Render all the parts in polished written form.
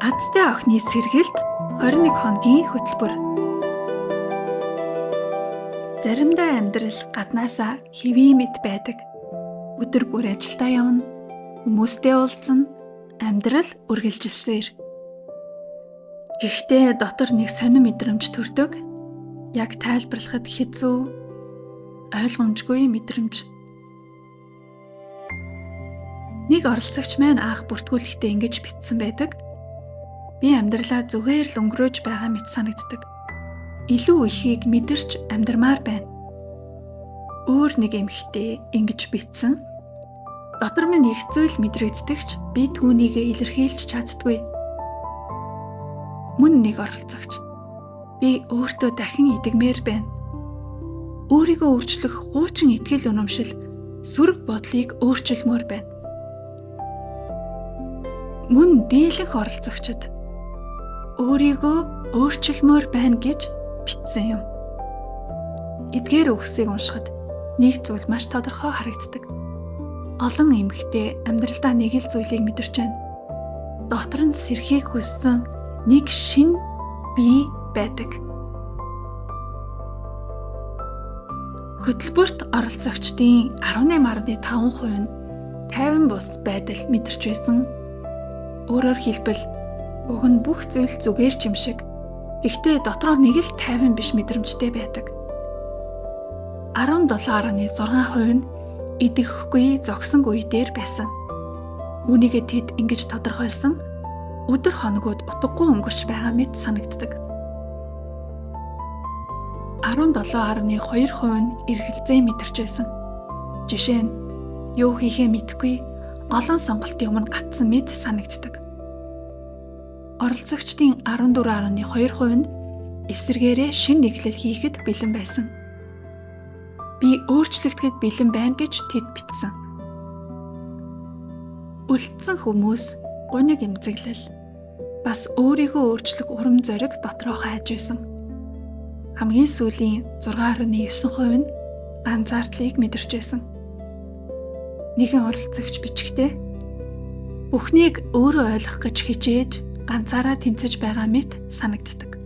Азтай охины сэргэлт 21 хоногийн хөтөлбөр. Заримдаа амьдрал гаднаасаа хэвийн мэт байдаг. Өдөр бүр ажилдаа явна, хүмүүстэй уулзна, амьдрал үргэлжилсээр. Гэхдээ дотор нэг сонин мэдрэмж төрдөг. Яг тайлбарлахад хэцүү, ойлгомжгүй мэдрэмж. Нэг оролцогч маань анх бүртгүүлэхдээ ингэж бичсэн байдаг. Би амьдралаа зүгээр л өнгөрөөж байгаа мэт санагддаг. Илүү ихийг мэдэрч амьдрмаар байна. Өөр нэг эмэгтэй ингэж бичсэн. Дотор минь их зүйл мэдрэгддэгч би түүнийг илэрхийлж чаддаггүй. Мөн нэг оролцогч. Би өөртөө дахин идэгмээр байна. Өөрийгөө өөрчлөх хуучин итгэл үнэмшил, сөрөг бодлыг өөрчилмөөр байна. Мөн дийлэнх оролцогчид өөрийгөө өөрчилмөөр байна гэж бичсэн юм. Эдгээр үгсийг уншихад нэг зүйл маш тодорхой харагддаг. Олон эмэгтэй амьдралдаа нэг л зүйлийг мэдэрч байна. Дотор нь сэрхийг хүссэн нэг шин бие байдаг. Хөтөлбөрт оролцогчдын 18.5% нь 50 бус байдал мэдэрч байсан. Өөрөөр хэлбэл уг нь бүх зүйл зүгээр ч юм шиг. Гэхдээ дотроо нэг л 50 биш мэдрэмжтэй байдаг. 17.6% нь идэвхгүй зогсон үе дээр байсан. Үүнийгээ тэд ингэж тодорхойлсон. Өдөр хоногуд утгагүй өнгөрч байгаа мэт санагддаг. 17.2% нь эргэлзээ мэдэрч байсан. Жишээ нь юу хийхээ мэдэхгүй олон сонголтын өмнө гатсан мэт санагддаг. Оролцогчдын 14.2% нь эсрэгээрээ шинэ нэглэл хийхэд бэлэн байсан. Би өөрчлөгдөхөд бэлэн байна гэж тэд бичсэн. Үлдсэн хүмүүс гуниг эмзэглэл бас өөрийгөө өөрчлөх урам зориг дотроо хайж байсан. Хамгийн сүүлийн 6.9% нь ганцаардлыг мэдэрч байсан. Нэгэн оролцогч бичгтээ бүхнийг өөрөө ойлгох гэж хичээж ганцаараа тэмцэж байгаа мэт санагддаг.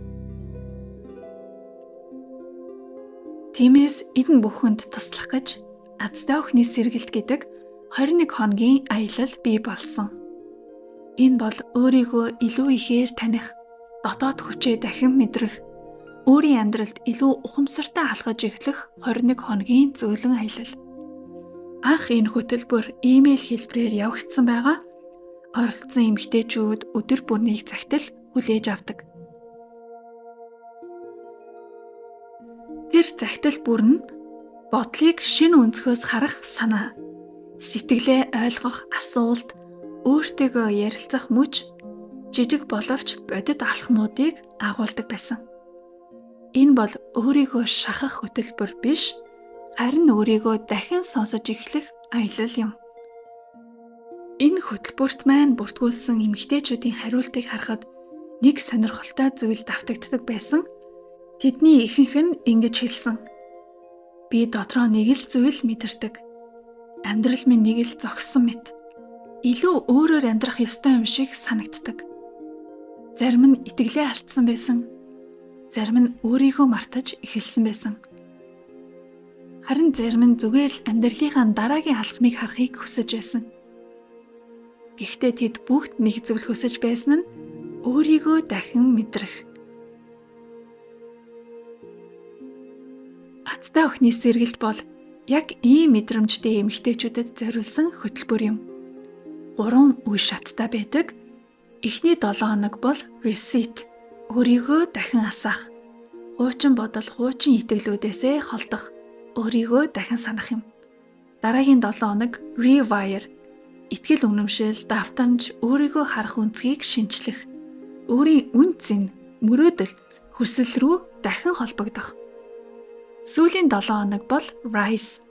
Тиймээс энэ бүхэнд туслах гэж Азтай охины сэргэлт гэдэг 21 хоногийн аялал бий болсон. Энэ бол өөрийгөө илүү ихээр таних, дотоод хүчээ дахин мэдрэх, өөрийн амьдралд илүү ухамсартай алхаж эхлэх 21 хоногийн зөөлөн аялал. Анх энэ хөтөлбөр имэйл хэлбэрээр явагдсан байгаа. Оролцсон эмэгтэйчүүд өдөр бүрнийг захидал хүлээж авдаг. Тэр захидал бүр нь бодлыг шинэ өнцгөөс харах санаа, сэтгэлээ ойлгох асуулт, өөртөөгөө ярилцах мөч, жижиг боловч бодит алхмуудыг агуулдаг байсан. Энэ бол өөрийгөө шахах хөтөлбөр биш, харин өөрийгөө дахин сонсож эхлэх аялал юм. Энэ хөтөлбөрт маань бүртгүүлсэн эмэгтэйчүүдийн хариултыг харахад нэг сонирхолтой зүйл давтагддаг байсан. Тэдний ихэнх нь ингэж хэлсэн. Би дотроо нэг л зүйл мэдэрдэг. Амьдрал минь нэг л зогссон мэт. Илүү өөрөөр амьдрах ёстой юм шиг санагддаг. Зарим нь итгэлээ алдсан байсан. Зарим нь өөрийгөө мартаж эхэлсэн байсан. Харин зарим нь зүгээр л амьдралынхаа дараагийн алхмыг харахыг хүсэж байсан. Гэхдээ тэд бүгд нэг зүйл хүсэж байсан нь өөрийгөө дахин мэдрэх. Азтай охины сэргэлт бол яг ийм мэдрэмжтэй эмэгтэйчүүдэд зориулсан хөтөлбөр юм. 3 үе шаттай байдаг. Эхний 7 хоног бол reset, өөрийгөө дахин асаах. Хуучин бодол, хуучин итгэлүүдээсээ холдох, өөрийгөө дахин санах юм. Дараагийн 7 хоног rewire, итгэл үнэмшил, давтамж, өөрийгөө харах өнцгийг шинчлэх, өөрийн үн цэн, мөрөөдөл, хүсэл рүү дахин холбогдох. Сүүлийн 7 хоног бол rise,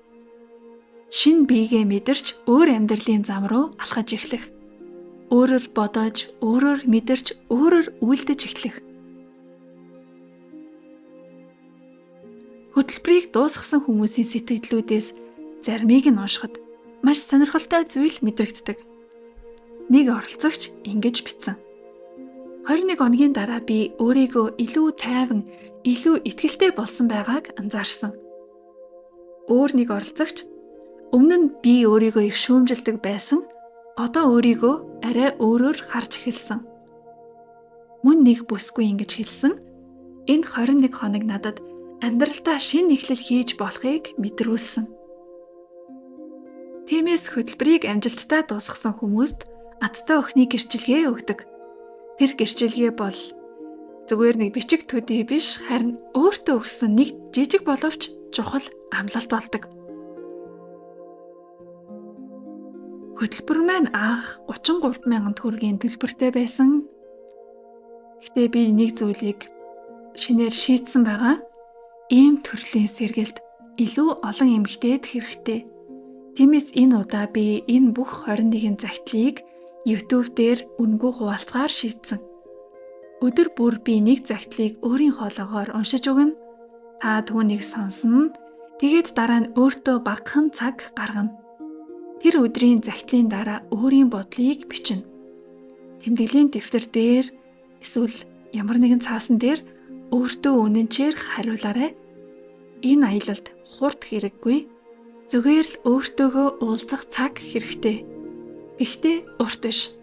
шинэ биегээ мэдэрч өөр амьдралын зам руу алхаж эхлэх. Өөрөөр бодож, өөрөөр мэдэрч, өөрөөр үйлдэж эхлэх. Хөтөлбөрийг дуусгасан хүмүүсийн сэтгэлдлүүдээс заримыг нь уншихад маш сонирхолтой зүйл мэдрэгддэг. Нэг оролцогч ингэж бичсэн. 21 хоногийн дараа би өөрийгөө илүү тайван, илүү итгэлтэй болсон байгааг анзаарсан. Өөр нэг оролцогч өмнө нь би өөрийгөө их шүүмжилдэг байсан. Одоо өөрийгөө арай өөрөөр харж эхэлсэн. Мөн нэг бүсгүй ингэж хэлсэн. Энэ 21 хоног надад амьдралдаа шинэ эхлэл хийж болохыг мэдрүүлсэн. Тиймээс хөтөлбөрийг амжилттай дуусгасан хүмүүст азтай охины гэрчилгээ өгдөг. Тэр гэрчилгээ бол зүгээр нэг бичиг төдий биш, харин өөртөө өгсөн нэг жижиг боловч чухал амлалт болдог. Хөтөлбөр маань анх 33,000 төгрөгийн төлбөртэй байсан. Гэхдээ би нэг зүйлийг шинээр шийдсэн байгаа. Ийм төрлийн сэргэлт илүү олон эмэгтэйд хэрэгтэй. Тиймээс энэ удаа би энэ бүх 21 захидлыг YouTube дээр үнэгүй хуваалцахаар шийдсэн. Өдөр бүр би нэг захидлыг өөрийн хоолоогоор уншиж өгнө. Та түүнийг сонсно. Тэгээд дараа нь өөртөө багахан цаг гаргана. Тэр өдрийн захидлын дараа өөрийн бодлыг бичнэ. Тэмдэглэлийн дэвтэр дээр эсвэл ямар нэгэн цаасан дээр өөртөө үнэнчээр хариулаарай. Энэ аялалд хурд хэрэггүй. Зүгээр л өөртөөгөө уулзах цаг хэрэгтэй. Гэхдээ урт биш.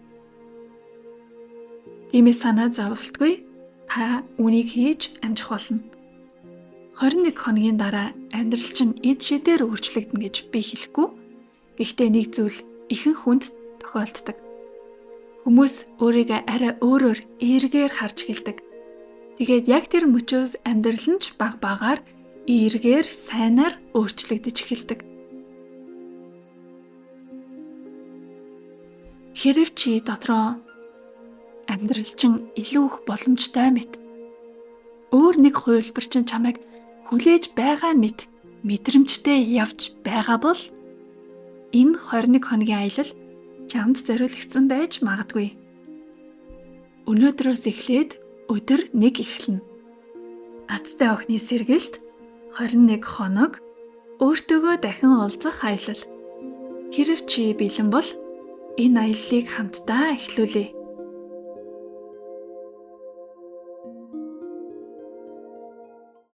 Тиймээс санаа зовлтгүй та үүнийг хийж амжих болно. 21 хоногийн дараа амьдрал чинь эд шидээр өөрчлөгдөнө гэж би хэлэхгүй. Гэхдээ нэг зүйл ихэнх хүнд тохиолддог. Хүмүүс өөрийгөө арай өөрөөр эергээр харж эхэлдэг. Тэгээд яг тэр мөчөөс амьдрал нь ч баг багаар эергээр сайнаар өөрчлөгдөж эхэлдэг. Хэрв чи дотроо амьдрал чинь илүү их боломжтой мэт өөр нэг хувилбар чинь чамайг хүлээж байгаа мэт мэдрэмжтэй явж байгаа бол энэ 21 хоногийн аялал чамд зориулагдсан байж магадгүй. Өнөөдрөөс эхлээд өдөр нэг эхэлнэ. Азтай охины сэргэлт 21 хоног өөртөөгөө дахин уулзах аялал. Хэрв чи бэлэн бол энэ аяллыг хамтдаа эхлүүлье.